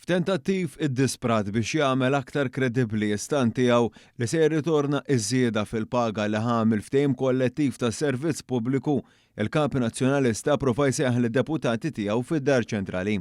F'tentattiv iddisprat biex jagħmel aktar kredibbli s-stand tiegħu li se jirritorna ż-żieda fil-paga li ħa mill-ftehim kollettiv tas-servizz pubbliku, il-Kap Nazzjonalista pprova jsejjaħ lid-deputati tiegħu fid-Dar Ċentrali.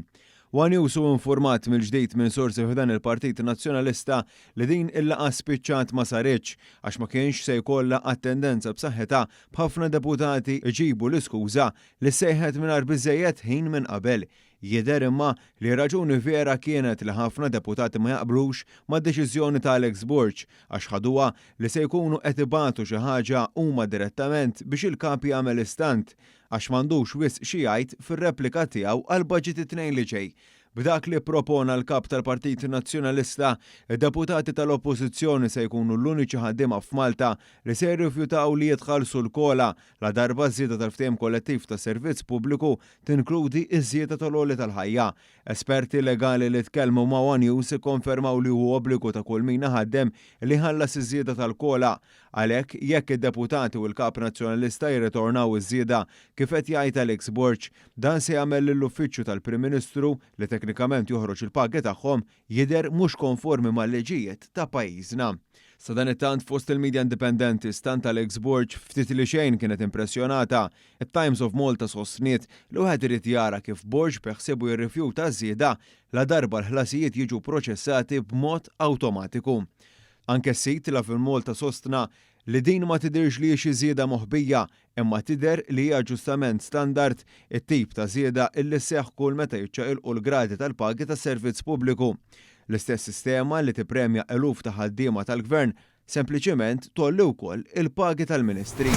One News hu infurmat mill-ġdid minn sorsi fi ħdan il-Partit Nazzjonalista li din il-laqgħa spiċċat ma saritx għax ma kienx se jkollha attendenza b'saħħitha b'ħafna deputati jġibu l-iskuża li ssejħet mingħajr biżżejjed ħin minn qabel. Jidher imma li r-raġuni vera kienet li ħafna deputati ma jaqblux mad-deċiżjoni ta' Alex Borg għax ħaduha li se jkunu qed ibatu xi ħaġa huma direttament biex il-Kap jagħmel istant għax m'għandux wisq xi jgħid fir-replika tiegħu għall-budget it-Tnejn li ġej. B'dak li ppropona l-Kap tal-Partit Nazzjonalista, id-deputati tal-Oppożizzjoni se jkunu l-uniċi ħaddiema f'Malta li se jirrifjutaw li jitħallsu l-COLA ladarba ż-żieda tal-ftehim kollettiv tas-servizz pubbliku tinkludi ż-żieda tal-għoli tal-ħajja. Esperti legali li tkellmu ma' one News ikkonfermaw li hu obbligu ta' kull min iħaddem li jħallas iż-żieda tal-COLA. Għalhekk, jekk id-deputati u l-Kap Nazzjonalista jirritornaw iż-żieda kif qed jgħid Alex Borg, dan se jagħmel lill-Uffiċċju tal-Prim Ministru, li teknikament joħroġ il-pagi tagħhom, jidher mhux konformi mal-liġijiet ta' pajjiżna. Sadanittant fost il-media indipendenti, stant Alex Borg ftit li xejn kienet impressjonata. It-Times of Malta sostniet li wieħed irid jara kif Borg beħsiebu jirrifjuta ż-żieda ladarba l-ħlasijiet jiġu proċessati b'mod awtomatiku. Anke s-sit Lovin Malta sostna li din ma tidhirx li hi xi żieda moħbija imma tidher li hi aġġustament standard, it-tip ta' żieda illi sseħħ kull meta jiċċaqilqu l-gradi tal-pagi tas-servizz pubbliku. L-istess sistema li tippremja eluf ta' ħaddiema tal-Gvern sempliċiment tgħolli wkoll il-pagi tal-Ministri.